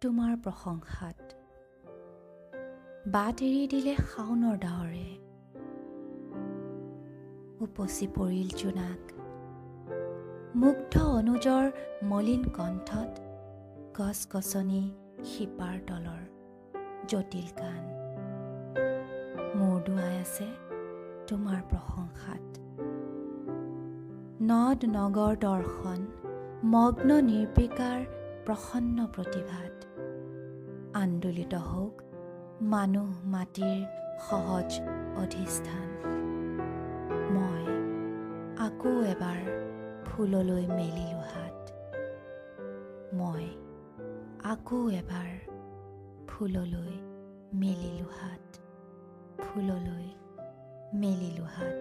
তোমাৰ প্ৰশংসাত। বাট এৰি দিলে শাওনৰ ডাৱৰে, উপচি পৰিল জোনাক। মুগ্ধ অনুজৰ মলিন কণ্ঠত গছ গছনি শিপাৰ তলৰ জটিল গান মূৰ দোৱাই আছে তোমাৰ প্ৰশংসাত। নদ নগৰ দৰ্শন মগ্ন নিৰ্বিকাৰ প্ৰসন্ন প্ৰতিভাত আন্দোলিত হওক মানুহ মাটিৰ সহজ অধিষ্ঠান। মই আকৌ এবাৰ ফুললৈ মেলিলো হাত, মই আকৌ এবাৰ ফুললৈ মেলিলো হাত, ফুললৈ মেলিলো হাত।